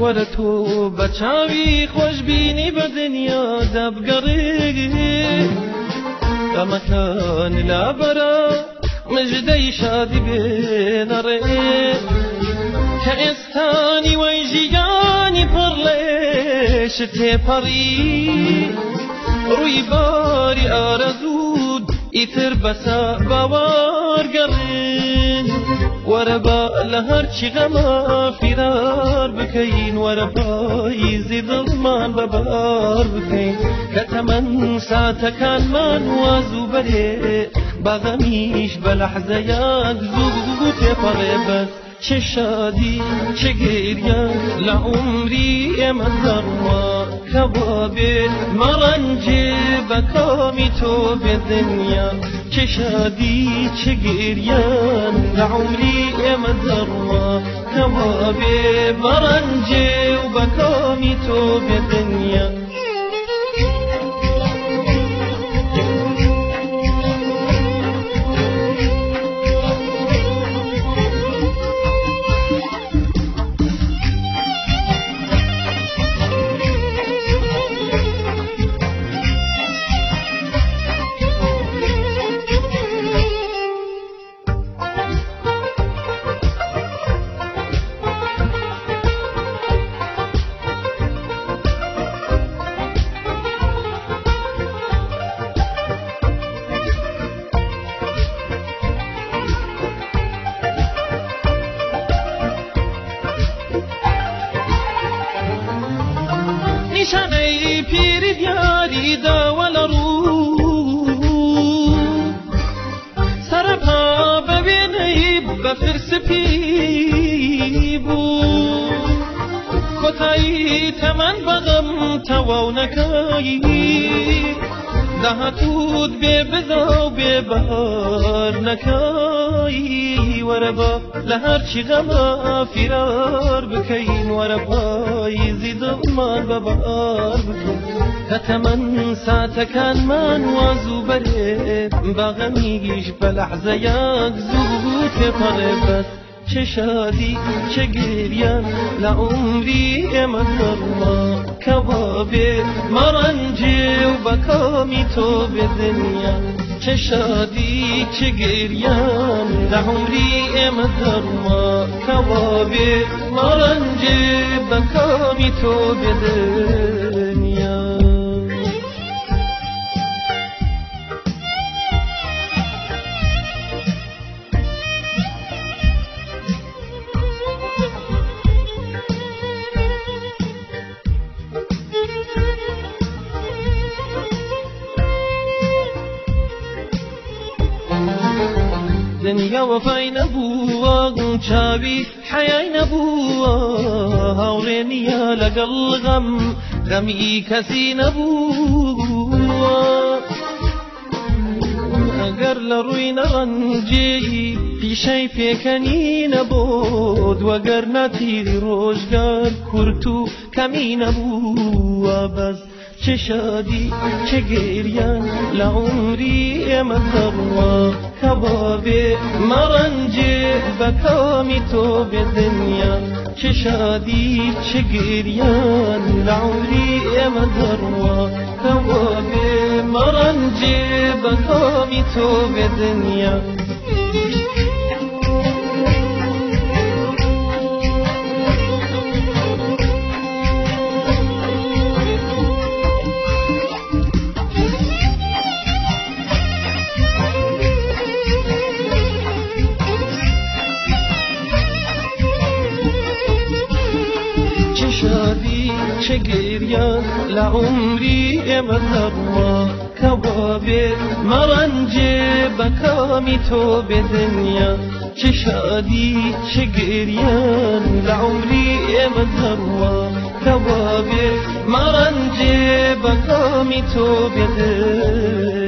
وەرە تۆ بە چاوی خۆشببینی بە دنیا دەبگەڕێ غەمەکان لابەرە مژدەی شادی بێنەڕێ کە ئێستانی وەی ژیانی پڕ لێش تێپەڕی ڕووی باری ئارەزوود ئیتر بەسە باوار گەڕێن وەرە با لە هەرچی غەما فیرار بکەین وەرە پاییزی دڵمان بەبار بکەین کە تەمەن ساتەکانمان وازوو بەرێ باغەمیش بە لەحزەیەک زوو تێپەڕێ بەس چه شادی چه گریان لە عومری ئێمە دەڕوا کەوا بێ مەڕەنجێ بە کامی تۆ بێ دنیا چه شادی چه گریان لە عومری ئێمە دەڕوا کەوا بێ مەڕەنجێ و بە کامی تۆ بێ دنیا. نیشانەی پیری دیاری داوە لە ڕوو سەرپا بەوێنەی بەفر سپی بوو کۆتایی تەمەن بەغەم تەواو نەکایی داهاتووت بێ بزا و بێ بەهار نەکایی وەرە با لە هەرچی غەما فیرار بکەین وەرە پاییزی دڵمان بەبار بکەین کە تەمەن ساتەکانمان وازوو بەرێ باغەمیش بە لەحزەیەک زوو تێپەڕێ بەس چه شادی چه گریان لە عومری ئێمە دەڕوا کەوا بێ مەڕەنجێ و بە کامی تۆ بێ دنیا چه شادی چه گریان لە عومری ئێمە دەڕوا کەوا بێ مەڕەنجێ بە کامی تۆ بێ دنیا. دنیا وەفای نەبووە چاوی حەیای نەبووە هاوڕێ نییە لەگەڵ غەم غەمی کەسی نەبووە ئەگەر لە ڕووی نەڕەنجێی پیشەی پێکەنی نەبۆت وەگەر ناتیری ڕۆژگار کورت و کەمی نەبووە بەس چه شادی چه گریان لە عومری ئێمە دەڕوا کەوا بێ مەڕەنجێ بە کامی تۆ بێ دنیا چه شادی چه گریان لە عومری ئێمە دەڕوا کەوا بێ مەڕەنجێ بە کامی تۆ بێ دنیا. چه شادی چه گریان لە عومری ئێمە دەڕوا کەوا بێ مەڕەنجێ بە کامی تۆ بێ دنیا چه شادی چه گریان لە عومری ئێمە دەڕوا کەوا بێ مەڕەنجێ بە کامی تۆ بێ دنیا.